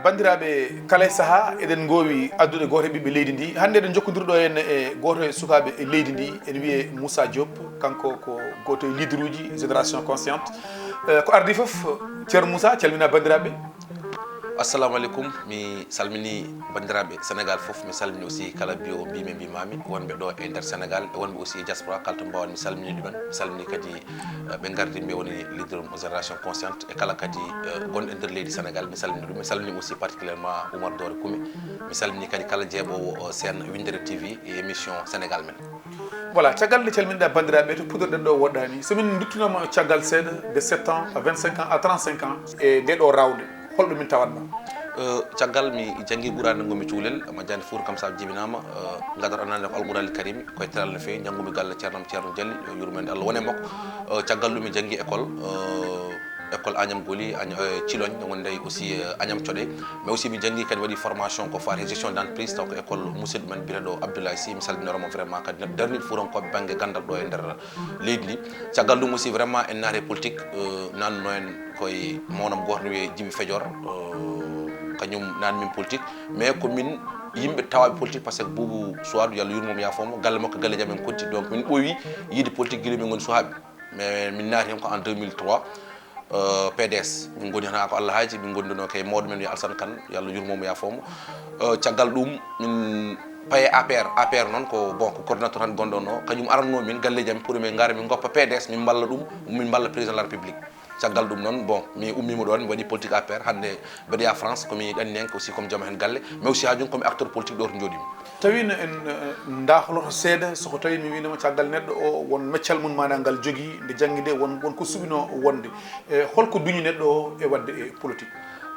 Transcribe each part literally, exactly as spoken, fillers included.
Banndiraaɓe, kala e sahaa eɗen ngoowi addude gooto e ɓiɓɓe leydi ndi. Hannde eɗen njokkondirɗo en e gooto e sukaaɓe e leydi ndi, ene wiyee Moussa Diop, kanko ko gooto e leaderuuji Génération Consciente. Eh, ko ardii fof, Ceerno Moussa, calmina banndiraaɓe. Assalamu aleykum, mi salmini banndiraaɓe Sénégal fof, mi salmini aussi kala biyo mbimi mbimami wonɓe ɗo e nder Sénégal e wonɓe aussi e diaspora kala to mbawan, mi salmini ɗumen, mi salmini kadi eh, ɓe ngardi mbi woni leader mo Génération Consciente e kala kadi eh, gonɗo e nder leydi Sénégal, mi salmini ɗum, mi salmini aussi particulièrement Oumar Dore Kumi, mi salmini kadi kala jeeɓowo eh, chaîne Windere T V e émission Sénégal men. Voilà, caggal nde calminɗa banndiraaɓe to puɗɗorɗen ɗo woɗɗaani, so min nduttinoma caggal seeɗa, de sept ans à vingt-cinq ans à trente-cinq ans e nde ɗo raawde, holɗo min tawatma? Eh, caggal mi janngi Qur'an, ngomi cuulel majjande fuuta kam sa jibinama eh, gadar anande ko Alqur'an Karim, koye teral no feewi, janngumi galle ceernam Ceerno Jalli, yo yurmende Allah wone makko. Eh, caggal ɗum mi janngi école eh, école Agnam Goli, Agn- eh, Cilogne, wonde aussi eh, Agnam Coɗe. Mais aussi mi janngi kadi waɗi formation ko faati gestion d'entreprise, taw ko école musidɗo men biyeteɗo Abdoulaye Sy, mi salminora mo vraiment kadi neɗɗo darniɗo fuurankoɓe banggue gandal ɗo e nder leydi ndi. Caggal ɗum aussi vraiment en naati e politique, eh, nanno en koye mawnam goto no wiyee Djiby Fedior, eh, kañum nan min politique, mais ko min yimɓe tawaɓe politique par ce que Boubou Souadou, yo Allah yurmomo yafomo, galle makko galleji amen koddi, donc min ɓooyi yiide politique guila min goni sukaɓe. Mais min naati hen ko en deux mille trois, eh, P D S min goni hen ha ko Allah haaji, min gonduno kay mawɗo men wiya Alsane Kane, yo Allah yurmomo yafomo. Eh, caggal ɗum min paye A P R. A P R noon ko bon ko coordinateur tan gonɗo no, kañum aranno min galleji amen pour min gara min goppa P D S, min mballa ɗum, min mballa président de la République. Caggal ɗum noon bon mi ummima ɗon, mi waɗi politique A P R, hande mbeɗa yaha France, komi ɗanniyanke aussi comme jooma hen galle, mais aussi ha joni komi acteur politique ɗo to jooɗimi. Tawi no en eh, ndahloto seeɗa, soko tawi mi winoma caggal neɗɗo o won meccal mum mana ngal jogui nde jangguide, won won ko suɓino wonde. Eh, holko duñi neɗɗo o e wadde e politique?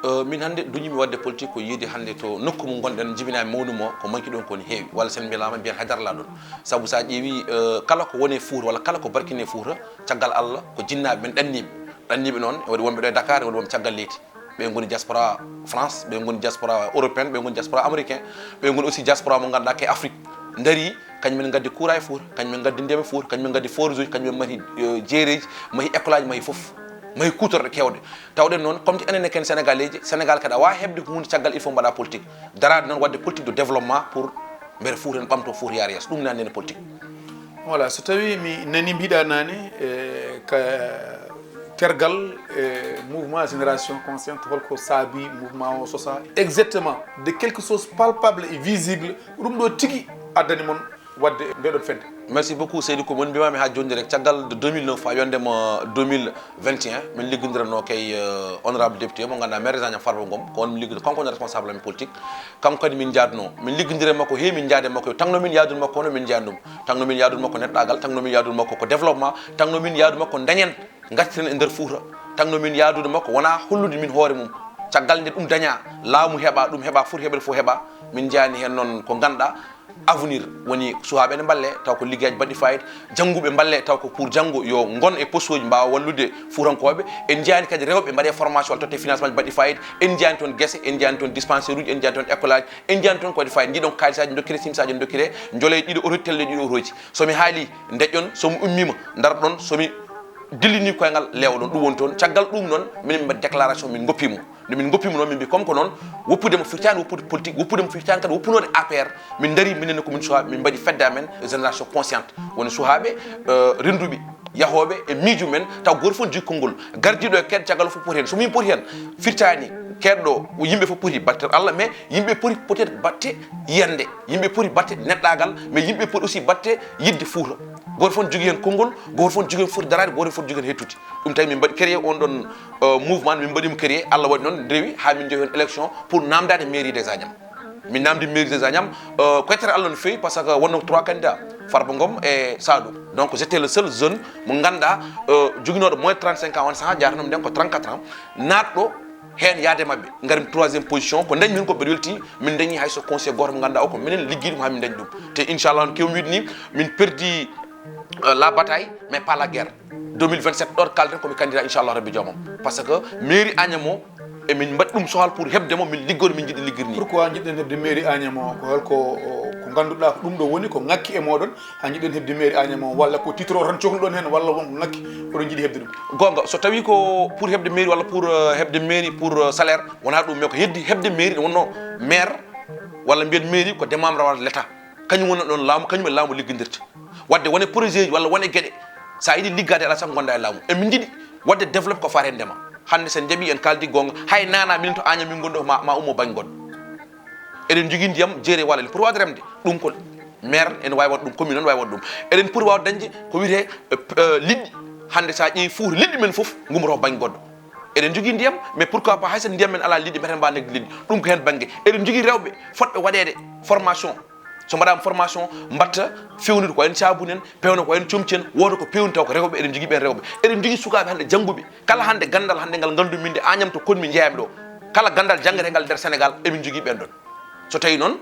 Eh, min hande duñimi wadde politique ko yiide hande to nokku mo gonɗen, jibinami mawnumo, ko manki ɗon ko ne heewi, walla sen mbiyalama mbiyen haydara la ɗon. Saabu sa ƴeewi eh, kala ko wone Fouta walla kala ko barkine Fouta, caggal Allah ko jinnaɓe men ɗanniɓe. Ɗanniɓe noon e waɗi wonɓe ɗo e Dakar, e waɗi wonɓe caggal leydi. Ɓe goni diaspora France, ɓe goni diaspora européen, ɓe goni diaspora américain, ɓe goni aussi diaspora mo ganduɗa ke Afrique. Dari kañum en gaddi courant e Fouta, kañum en gaddi ndema e Fouta, kañum en gaddi forage uji, kañum en mahi eh, jeereji, mahi école aji, mahi foof, mahi kutorɗe kewɗe. Tawɗen noon comme ti enen ken Sénégalais ji, Sénégal kadi a wawa heɓde hunde caggal il faut mbaɗa politique. Darade noon wadde politique de développement pour mbele Fouta en ɓamto, Fouta yaara yeeso, ɗum nani ene politique. Voilà, so tawi mi nani mbiɗa nane eh, ka tergal e mouvement Génération Consciente, holko saabi mouvement o sosa exactement, de quelque chose palpable et visible, ko ɗum ɗo tigi addani mon wadde nde ɗon fedde? Merci beaucoup Seydi, ko woni mbimami ha joni rek, caggal de deux mille neuf ha yondema deux mille vingt et un, min liggodirano kay eh, honorable député mo ganduɗa maire Agnam, Farba Ngom, ko on min liggodir, kanko woni responsable amen politique. Kanko kadi min jaadno, min liggodira e makko, heewi min jaade e makko, tagno min yaadude makko, hono min jaade ɗum, tagno min yaadude makko neɗɗagal, tagno min yaadude makko ko développement, tagno min yaadude makko dañen, gartiren e nder Fouta. Tagno min yaadude makko wona hollude min hoore mum. Caggal nde ɗum daña, laamu heɓa, ɗum heɓa, foti heɓede fof heɓa. Min jeyani hen noon ko ganduɗa avenir woni, sukaɓe ne mballe taw ko liggeyaji baɗɗi fayida, jannguɓe mballe taw ko pour janngo yo ngon e poste uji, mbawa wallude Fuutankoɓe. En jeyani kadi rewɓe mbaɗe formation walla totte financement ji baɗɗi fayida. En jeyani toon guese, en jeyani toon dispensaire uji, en jeyani toon école aji, en jeyani toon ko waɗi fayida. Jiiɗon kalisaji dokkire, simsaji dokkire, jolay ɗiɗo oto, telle ɗiɗo otoji. Somi haali deƴƴon, somi ummima darɗon, somi dillini koyngal lewɗon, ɗum woni toon. Caggal ɗum noon minen mbaɗi déclaration, min goppimo. Nde min goppimo noon, min mbi comme ko noon, woppude mo firtani woppude politique, woppude mo firtani kadi woppunode A P R. Min dari minen ko min sukaɓe, min mbaɗi fedde amen Génération Consciente, woni sukaɓe eh, renduɓe, yahoɓe e miijo men, taw goto fof ne jogui konngol. Gardiɗo e keɗɗo, caggal fof poti hen, so min poti hen firtani keɗɗo, yimɓe fof poti batte Allah, mais yimɓe poti peut-être batte yiyande, yimɓe poti batte neɗɗagal, mais yimɓe poti aussi batte yidde Fouta. Goto fof ne jogui hen konngol, goto fof ne jogui hen foti darade, goto fof ne jogui hen hettude. Ɗum tawi min mbaɗi créé on ɗon eh, mouvement, min mbaɗimo créé, Allah waɗi noon rewi ha min jeeyi hen élection pour namdade mairie des Agnam. Min namdi mairie des Agnam eh, ko yettere Allah no fewi par ce que wonno trois candidats, Farba Ngom e Sadou. Donc j'étais le seul jeune mo ganduɗa eh, joguinoɗo moins de trente-cinq ans, on saaha jaatanoo mi nden ko trente-quatre ans, naatɗo hen yaade mabɓe, garmi troisième position. Ko dañmi hen ko mbeɗa welti, min dañi hayso conseil goto mo ganduɗa o ko minen liggi ɗum ha min dañi ɗum. Te inchallah no kewmi wiide ni, min perdi eh, la bataille mais pas la guerre. Deux mille vingt-sept ɗo kalten komi candidat inchallah rabbi joomam, par ce que mairie Agnam o emin mbaɗi ɗum sohal pour heɓde mo, min liggoɗo min jiɗi liggir ni. Pourquoi jiɗɗen heɓde mairie Agnam o, ko holko o- ko Ngannduɗaa ko ɗum ɗo woni ko ŋakki e mooɗon, haa njiɗɗon heɓde mairie Agnam o, walla ko titre o tan cohluɗon heen, walla won ko ŋakki, oɗon njiɗi heɓde ɗum? Goonga, so tawii ko pour heɓde mairie walla pour, euh, heɓde mairie pour, euh, salaire, wonaa ɗum, mais ko heddi heɓde mairie, ɗum wonno maire, walla mbiyen mairie ko démembrement de l'État. Kañum woni ɗoon laamu, kañum e laamu liggondirta. Waɗde wone projet ji walla wone geɗe, so a yiɗi liggaade, alaa sago ngonda e laamu. Emin njiɗi waɗde développé ko faati e ndema. Hannde so en njaɓii, en kaaldi goonga, hay naanaa minen to Agnam min ngonɗo, ma, ma ummo baŋ goɗɗo. Eɗen njogii ndiyam, jeere walla pour waawde remde. Ɗum ko maire ene waawi waɗde ɗum, commune ene waawi waɗde ɗum. Eɗen poti waawde dañde ko wiyetee, eh, p-, eh, liɗɗi. Hannde so a ƴeewi Fuuta, liɗɗi men fof ngummoto baŋ goɗɗo. Eɗen njogii ndiyam, mais pourquoi pas hay so ndiyam men alaa, liɗɗi, mbeten mbaɗa nagde liɗɗi. Ɗum ko heen bannge. Eɗen njogii rewɓe fotɓe waɗeede formation. So mbaɗaama formation, mbaɗta feewnude ko wayi no caabun en, peewna ko wayi no comci en, wooda ko peewni taw ko rewɓe, eɗen njogii ɓeen rewɓe. Eɗen njogii sukaaɓe hannde jannguɓe. Kala hannde ganndal hannde ngal nganndu-mi nde Agnam to kon-mi njeyaa-mi ɗo. Kala ganndal janngeteengal nder Sénégal, emin njogii ɓeen ɗoon. So tawii noon,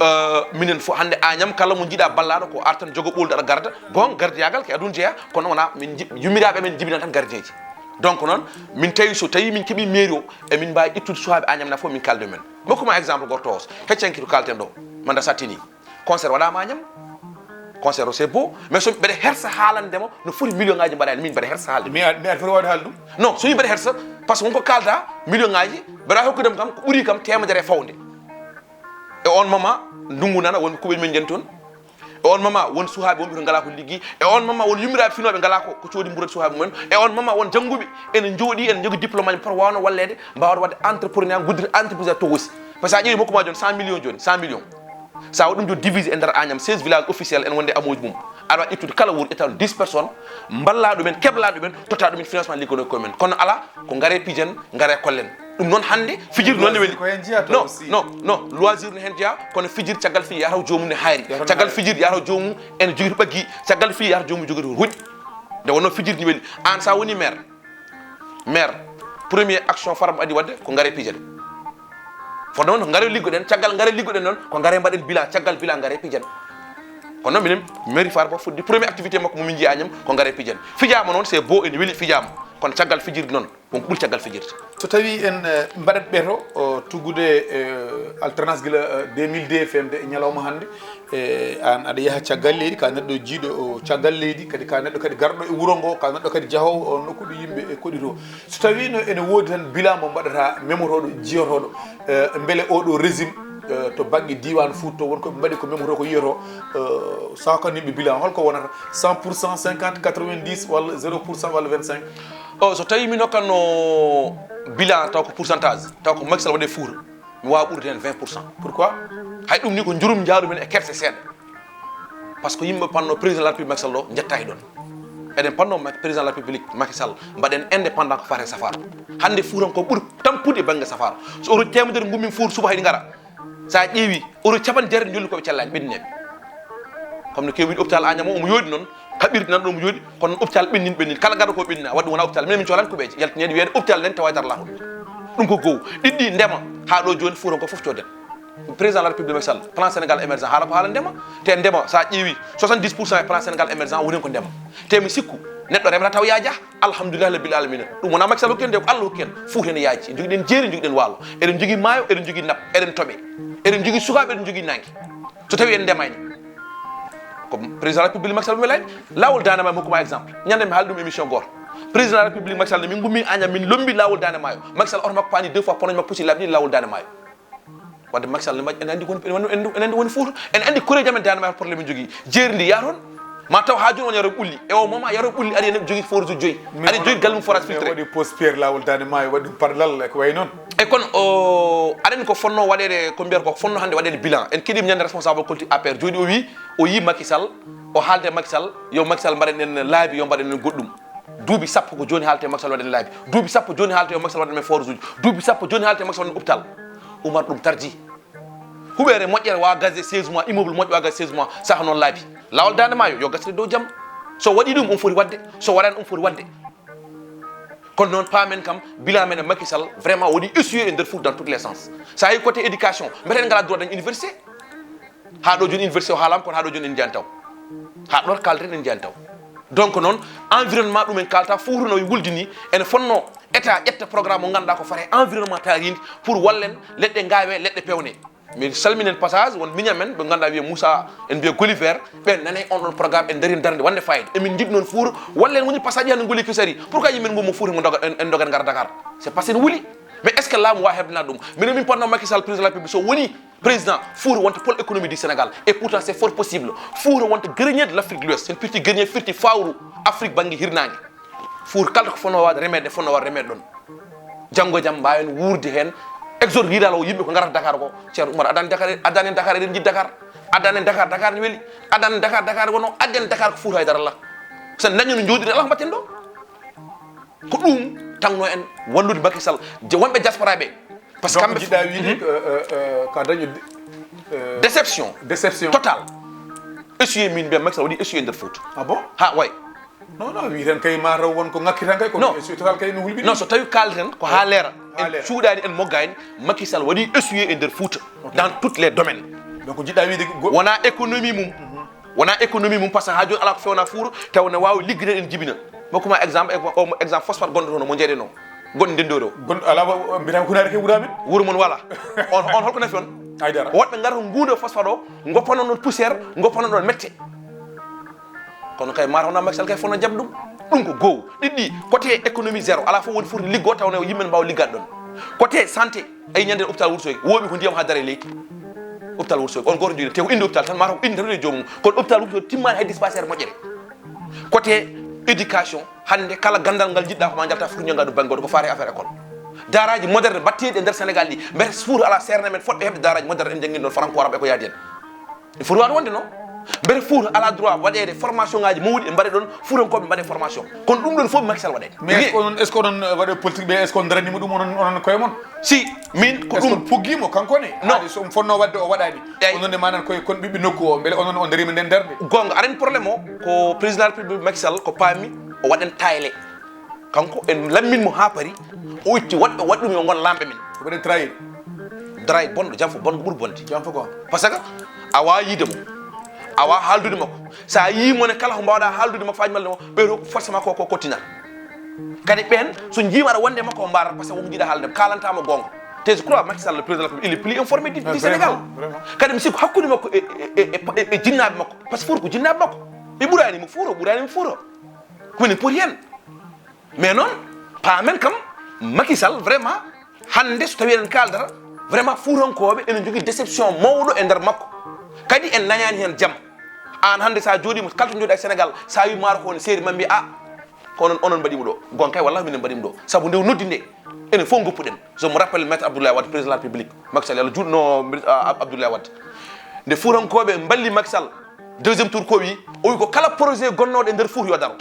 eh, minen fof hannde Agnam, kala mo njiɗaa ballaaɗo ko artan jogo ɓoldu aɗa garda, goonga gardiyaagal ko e aduna jeyaa, kono wonaa min nji-, yummiraaɓe men njibinani tan gardien ji. Donc noon, min tawi so tawii min keɓii mairie o, emin mbaawi ƴettude sukaaɓe Agnam na fof min kaalda men. Mi hokku ma exemple gorto o, heccanki to kaalten ɗo, manda sattini. Concert waɗaama Agnam. Concert o c'est beau, mais so mbeɗa hersa haalande ma no foti million ngaji mbaɗaani, min mbeɗa hersa haalde. Mi ar-, mi ar foti waawde haalde ɗum? Non, so yimɓe mbeɗa hersa, par ce que wonko kaalda million ngaji, mbeɗa hokkude kam ko ɓuri kam teemedere e fawde. E on moment, ndunngu nana, won kuɓel men ngen toon. E on moment, won suhaaɓe wonɓe to ngalaa ko liggi. E on moment, won yummiraaɓe finooɓe ngalaa ko, ko coodi mbuurat suhaaɓe mumen. E on moment, won jannguɓe ene njooɗi, ene njogii diplôme aji, pour waawno walleede, mbaawde waɗde entrepreneur, guddude entreprise to aussi. Par ce que a ƴeewi mokku ma jooni cent millions jooni, cent millions. So a waɗi ɗum jooni divisé e nder Agnam, seize villages officiels ene wonde amoji mum. Aɗa waɗi ƴettude kala wuuro, ƴettan dix personnes, mballa ɗumen, kebla ɗumen, totta ɗumen financement liggono e koye men. Kono alaa, ko ngare pijen, ngare kollen. Ɗum noon hannde, fijirde noon ne weli. Loisir ko heen jeyaa taw aussi. Non, non, non, loisir ne heen jeyaa, kono fijirde caggal fii yahata joomum ne hayri. Yahata caggal hayri. Fijirde yahata joomum ene jogii to ɓaggi, caggal fii yahata joomum jogii to huɗi. Nde wonnoo fijirde ne weli. Aan so a woni maire, maire, premier action farba adii waɗde ko ngare pijen. Fodde noon, ngare liggoɗen, caggal ngare liggoɗen noon, ko ngare mbaɗen bilan, caggal bilan ngare pijen. Kono noon minen, mairie Farba fuɗɗi premier activité makko mo min njiyaa Agnam, ko ngare pijen. Fijaama noon, c'est beau, ene weli fijaama. Kono caggal fijirde noon, won ko ɓuri caggal fijirde. So tawii en, eh, mbaɗat ɓeto, o, tuggude, eh, alternance gila, eh, deux mille deux femde e ñalawma hannde, e aan aɗa yaha caggal leydi, ka neɗɗo jiiɗo o caggal leydi, kadi ka neɗɗo kadi garɗo e wuro ngo, ka neɗɗo kadi jahoowo o nokku ɗo yimɓe e koɗi to. So tawii no ene woodi tan bilan mo mbaɗata memotooɗo, jiyotooɗo, eh, mbele oo ɗo régime, eh, to baŋnge diiwaan Fuuta to, won ko ɓe mbaɗi ko memoto ko yiyotoo, eh, so a hokkan yimɓe bilan, holko wonata? Cent pour cent, cinquante, quatre-vingt-dix, walla zéro pour cent, walla vingt-cinq? O, so tawii min hokkanno bilan taw ko pourcentage, taw ko Macky Sall waɗi e Fuuta, mi waawaa ɓurde heen vingt pour cent. Pourquoi? Hay ɗum ni ko njurum njaaru men e kerse seeɗa. Par ce que yimɓe panno président de la République Macky Sall o, njettaaki ɗoon. Eɗen panno Mac-, président de la République Macky Sall, mbaɗen indépendant ko faati e safaara. Hannde Fuutankooɓe ɓuri tampude e bannge safaara. So oto teemedere ngummin Fuuta suba hay ɗi ngara. So a ƴeewi, oto capanɗe jeetati njolli ko ɓe callani, ɓennineeɓe. Comme no keewi wiide hôpital Agnam o, omo yooɗi noon, kaɓirɗe nan ɗo omo yooɗi, kono hôpital ɓennin, ɓennin, kala garɗo ko ɓennina, waɗi ɗum wona hôpital. Minen min cohlan ko ɓe yaltineede wiyeede hôpital nen tawa e Darlahoɗo. Ɗum ko gow. Ɗiɗɗi, ndema, haa ɗo jooni Fuutankooɓe fof cooden. Président de la République Macky Sall, plan Sénégal émergent, haala ko haala ndema. Te ndema, so a ƴeewi, soixante-dix pour cent e plan Sénégal émergent woni ko ndema. Te mi sikku, neɗɗo remata taw yaaja, alhamdulillah rabbil alamina. Ɗum wona Macky Sall hokki en de, ko Allah hokki en. Fuuta ene yaaji. Jogiɗen jeeri, jogiɗen waalo. Eɗen jogii maayo, eɗen jogii nappe, eɗen toɓe. Eɗen jogii sukaaɓe, eɗen jogii naange. So tawii en ndemaani, ko président de la République Macky Sall mi welani. Laawol Daande Maayo mi hokku ma exemple. Ñande mi haali ɗum émission gooto. Président de la République Macky Sall, min ngummi Agnam, min lombi laawol Daande Maayo. Macky Sall oto makko paani deux fois, ponoñ makko pusi laabi ɗiɗi laawol Daande Maayo. Wadde Macky Sall ne mbaɗi, ene anndi ko woni, ene anndi, ene anndi woni Fuuta. Ene anndi koreeji amen Daande Maayo problème en jogii. Jeeri ndi yaha toon. Ma taw haa jooni won yaro ɓulli. E o moment yaro ɓulli ari ene jogii forage joyi. Ari joyi galle mum forage filtré. Waɗi pose pierre laawol Daande Maayo, waɗi ɗum par lal e ko wayi noon. E kono o, aɗa anndi ko fonno waɗeede, ko mbiyata ko fonno hannde waɗeede bilan. En keɗiima ñande responsable politique A P R jooɗi o wi, o yi Macky Sall, o haalde Macky Sall, yo Macky Sall mbaɗen en laabi, yo mbaɗen en goɗɗum. Duuɓi sappo ko jooni haalte Macky Sall waɗen laabi. Duuɓi sappo jooni haalte yo Macky Sall waɗen men forage uji. Duuɓi sappo jooni haalte Macky Sall waɗen hôpital. Umar ɗum tardi. Huɓeere moƴƴere wa gasde seize mois, immeuble moƴƴo wa gasde seize mois, saha noon laabi. Laawol Daande Maayo, yo gasde dow jam. So waɗi ɗum, on foti waɗde. So waɗani, on foti waɗde. Kono noon paamen kam, bilan men e Macky Sall, vraiment waɗi échoué e nder Fuuta dans tous les sens. So a yi côté éducation, mbeten ngalaa droit dañ université. Haa ɗo jooni université o haalaama, kono haa ɗo jooni en njaani taw. Haa ɗo kaalten en njaani taw. Donc noon, environnement ɗum en kaalta, Fuuta no wuldi ni, ene fonno État ƴetta programme mo ngannduɗaa ko fate environnement taarindi pour wallen leɗɗe ngaawe, leɗɗe peewne. Min salminen passage won miñam en ɓe ngannduɗaa wiye Moussa, en mbiya Gulliver, ɓen nanay on ɗon programme, en daari darnde wonde fayida. Emin njiɗi noon Fuuta walla en woni passage hannde ngoli kesari. Pourquoi yimɓe ngummo Fuuta mo doga, en, en doga en ngara Dakar? C'est parce que en wuli. Mais est-ce que laamu wawa hebdanaade ɗum? Minen min ponno Macky Sall, président de la République, so woni président, Fuuta wonta pôle économie du Sénégal. Et pourtant c'est fort possible. Fuuta wonta grenier de l'Afrique de l'Ouest. Sen pirti grenier, firti fawru Afrique bannge hirnaange. Fuuta kala ko fotnoo waawde remeede, fotnoo waawde remeede ɗon. Janngo e jam mbaawen wuurde heen. Exode rural o, yimɓe ko ngarata Dakar ko, Ceerno Oumar, addani Dakar, addani en Dakar, eɗen njiɗi Dakar. Addani en Dakar, Dakar ne weli. Addani en Dakar, Dakar wonoo, addi en Dakar ko Fuuta haydara alaa. So en dañii no njooɗiren, alaa ko mbaɗten ɗo. Ko ɗum tagnoo en wallude Macky Sall. Je, wonɓe diaspora ɓe. Parce que Donc, kamɓe jiɗɗa wiide, euh, euh, euh, ka daño, euh, déception. Déception. Total. Essuyé min mbiya Macky Sall waɗi essuyé e nder Fuuta. Ah bon? Ha, way. Non, non, wi tan kay ma taw won ko ŋakki tan kay, kono Non. Essuyé total kay no hulɓini. Non, so tawi kaalden ko haa leera. Haa En leera. Cuuɗaani, en moggaani, Macky Sall waɗi essuyé e nder Fuuta. Ok. Dans toutes les domaines. Donc, jiɗɗa wiide go- Wona économie mum. Wona économie mum, parce que haa jooni alaa ko fewnaa Fuuta, taw ne waawi liggude en jibina. Mokkuma exemple, e-, o exemple phosphate gonɗo toon, mo njeɗen o. Gonɗo Ndenndori o. Gon-, alaa wa-, wa-, mbiyata ko Hunaare ke wuraami. Wuro mon wala. On, on holko nafi on? Haydara. Woɗɓe ngara ko nguundo phosphate o, ngoppana ɗon poussière, ngoppana ɗon mette. Kono kay, mataw na Macky Sall kay fof no jaɓ ɗum. Ɗum ko goow. Ɗiɗɗi, côté économie zéro, alaa fof woni foti liggo taw ne yimɓe ne mbaawa liggaade ɗon. Côté santé, ayi ñande hôpital Wourossogui, wooɓi ko ndiyam haa dara e leydi. Hôpital Wourossogui, on gooto jooni, te ko inde hôpital tan, mataw ko inde tan e joomum. Kono hôpital Wourossogui timmaani hay dispensaire moƴƴere. Côté éducation, hannde kala ganndal ngal njiɗɗa ko ma njalta foti jannga ɗum bannge goɗɗo ko faati e affaire école. Daaraaji moderne mbatteeɗi e nder Sénégal ɗi, mbete Fuuta alaa seernamen fotɓe heɓde daaraaji moderne en njannginɗon franco arabe e ko yaadi hen. Il faut waɗde wonde noon. Mbete Fuuta alaa droit waɗeede formation ngaji mawɗi e mbaɗe ɗon Fuutankooɓe mbaɗe formation. Kono ɗum ɗon fof Macky Sall waɗeede. Mais est-ce que onon, est-ce que onon, euh, waɗe politique ɓe, est-ce que on daranima ɗum onon, onon koye mon? Si, min ko Est-ce que ɗum. On puggiimo kanko ne? Non. Haade so on fotnoo waɗde o waɗaani. Eyi. Onon ne manan koye kon ɓiɓɓe nokku o, mbele onon on darima nden darde? Goonga, aɗa anndi problème o ko président de la République Macky Sall ko paami o waɗen tayle. Kanko en lammin mo haa pari, o itti woɗɓe, waɗi ɗum yo ngon laamɓe men. Ko waɗen trahir. Daray bonɗo, jam fof bonɗo ɓuri bonde. Jam fof ko. Parce que a waawaa yiide mo, a waawaa haaldude makko. So a yii mo ne kala ko mbaawɗaa haaldude makko, faaji malde mo, ɓe ɗo forcément ko, ko kottinat. Kadi ɓeen, so njiima aɗa wonde makko, o mbaarata, parce que wonko njiɗa haalde, kaalanta mo goonga. Te je crois, Macky Sall, le président de la République, il est plus informé du, Ah, du Sénégal. Vraiment, vraiment. Kadi mi sikku hakkunde makko e, e, e, e, e jinnaaɓe makko. Parce que Fuuta ko jinnaaɓe makko. Ɓe ɓuraani mo Fuuta, o ɓuraani mo Fuuta. Ko minen poti heen. Mais noon, paamen kam, Macky Sall, vraiment, hannde so tawii eɗen kaaldata, vraiment, Fuutankooɓe ene njogii déception mawɗo e nder makko. Kadi en nañaani heen jam. Aan hannde so a jooɗiima, kala to njooɗi e Sénégal, so a wii maaro ko woni seeri, ma mbiya, "Ah, ko onon, onon mbaɗi mo ɗo." Goonga kay, wallahi minen mbaɗi mo ɗo. Sabu nde o noddi nde, enen fof ngoppuɗen. Je me rappelle Maître Abdoulaye Wade, président de la République. Macky Sall, Yallah juutno, ah, Abdoulaye Wade. Nde Fuutankooɓe mballi Macky Sall, deuxième tour ko o wi, o wi ko kala projet gonnooɗo e nder Fuuta yo daro.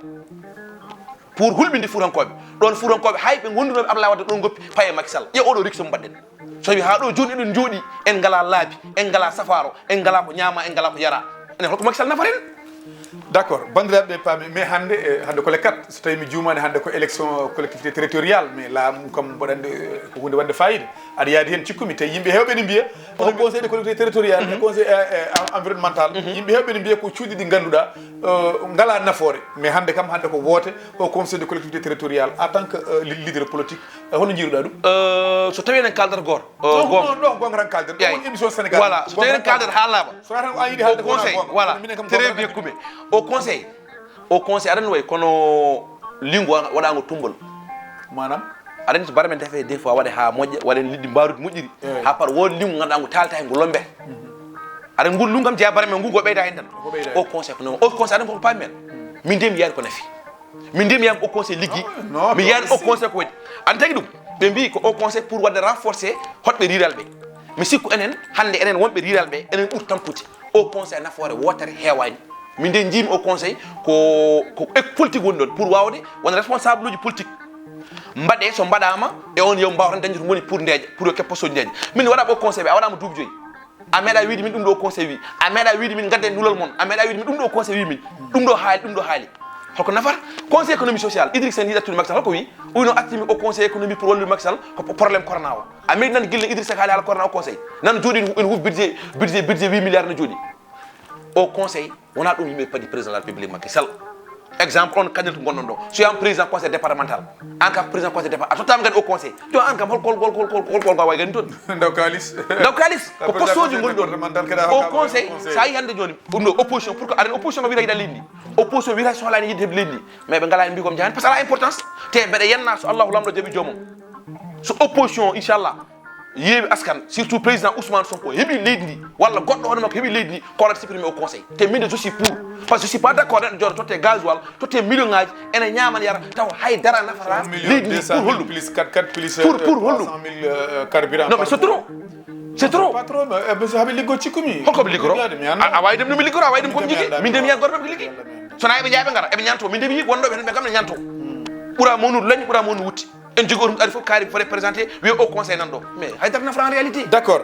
Pour hulɓinde Fuutankooɓe. Ɗoon Fuutankooɓe hay ɓe ngondunooɓe Abdoulaye Wade ɗoon ngoppi paye Macky Sall. Ƴeew oɗo rique so mbaɗɗen. So tawi haa ɗo jooni eɗen njooɗi, en ngalaa laabi, en ngalaa safaaro, en ngalaa ko ñaamaa, en ngalaa ko yaraa. Enen holko Macky Sall nafata en? D'accord, banndiraaɓe ɓe paami, mais hannde, eh, hannde ko le quatre, so tawii mi juumaani, hannde ko élection collectivité territoriale, mais laamu kam mboɗo anndi, eh, ko huunde waɗde faayiida. Aɗa yaadi heen cikkumi, tawi yimɓe heewɓe ne mbiya, au conseil de collectivité territoriale, e conseil, eh, eh, en-, environnemental, yimɓe heewɓe ne mbiya ko cuuɗi ɗi ngannduɗaa, eh, ngalaa nafoore. Mais hannde kam, hannde ko woote au conseil de collectivité territoriale, en tant que, eh, li-, leader politique, eh, hono njiiruɗaa ɗum? Eh, so tawii eɗen kaaldata gooto, eh, Non, goonga. Non, non, goonga tan kaalden. Ɗum Yaay. Woni émission Sénégal. Voilà, so Goonga tawii eɗen tan kaalden kaalden. Haa laaɓa. So tawii tan a yiɗi Au haalde ko wona conseil, goonga. Voilà, Minen kam très goonga bien tan. Kume. Au conseil, au conseil, aɗa anndi way kono linngu wa-, waɗaango tummbol. Maanaam? Aɗa anndi so bare men defee des fois waɗe haa moƴƴa, waɗen liɗɗi mbaarudi moƴƴiri. Eey. Haa par won linngu ngannduɗaa ngu taalata heen ngu lombe. Aɗa anndi ngu linngu kam jeyaa bare men ngu go ɓeyda heen tan. Ko ɓeyda heen. Au conseil ko noon. Au conseil aɗa anndi ko paami men. Min de mi yiyaani ko nafi. Min de mi yiyaani au conseil liggi. Non, non, Mi yiyaani au conseil ko waɗi. An tagi ɗum. Ɓe mbii ko au conseil pour waɗde renforcer hoɗɓe riral ɓe. Mi sikku enen, hannde enen wonɓe riral ɓe, enen ɓuri tampude. Au conseil nafoore wootere heewaani. Min de njiimi au conseil ko, ko ek politique woni ɗon pour waawde won responsable uji politique. Mbaɗe so mbaɗaama e on yo mbaaw tan dañde to ngoni pour ndeeƴa, pour yo keɓ poste uji ndeeƴa. Min waɗaama au conseil ɓe a waɗaama duuɓi joyi. A meeɗa wiide min ɗum ɗo conseil wi. A meeɗa wiide min ngadden nulal mon. A meeɗa wiide min ɗum ɗo conseil wi min. Ɗum ɗo haali, ɗum ɗo haali. Holko nafata? Conseil économie sociale, Idriss Seck yiɗa tude Macky Sall, holko wi? Wino actimi au conseil économie pour wallude Macky Sall, ko problème corona o. A meeɗi nan gille Idriss Seck haali haala corona au conseil. Nan jooɗi en, en wuf budget, budget, budget huit milliards no jooɗi. Au conseil, wona ɗum yimɓe padi président de la République Macky Sall. Exemple, on kanel to gonɗon ɗo, so yam président conseil départemental, an kam président conseil départemental, a tottama kadi au conseil. Yo, an kam hol hol hol hol hol hol hol wawi kadi toon? Ndaw kalis. Ndaw kalis ko poste uji gonɗi ɗon au conseil. Sa yi hande joni ɗum ɗo opposition, pour que aɗen opposition ko wiyata yiɗa leydi ndi, opposition wiyata sohlani yiɗde heɓde leydi ndi, mais ɓe ngala en mbi ko mi jahani parce que ala importance. Te mbeɗa yenna so allahu lamɗo jaɓi joomum, so opposition inchallah yeewi askan, surtout président Ousmane Sonko heɓi leydi ndi walla goɗɗo hono makko heɓi leydi ndi, ko waɗata supprimé au conseil. Te min de je suis pour, parce que je suis pas d'accord neɗɗo jooɗo totte gasoil, totte million ngaji, ene ñaman yara taw hay dara nafata leydi ndi. Pour hollum? Pour pour hollum? Carburant. Non mais c'est trop. C'est trop. Pas trop, mais haɓe liggo cikkumi. Holko ɓe liggoro? A wawi dem no mi liggoro, a wawi dem komi jigi. Min de mi yiya goto ɓe liggi. Sona eɓe jaaɓe gara eɓe ñanto, min de mi yi wonɗo ɓe tan ɓe kam ne ñanto. Ɓura mawnude lañ, ɓura mawnude wutti. En jogi oɗum ari fof kaari fof représenté wiye au conseil nan ɗo, mais haydara nafra en réalité. D'accord.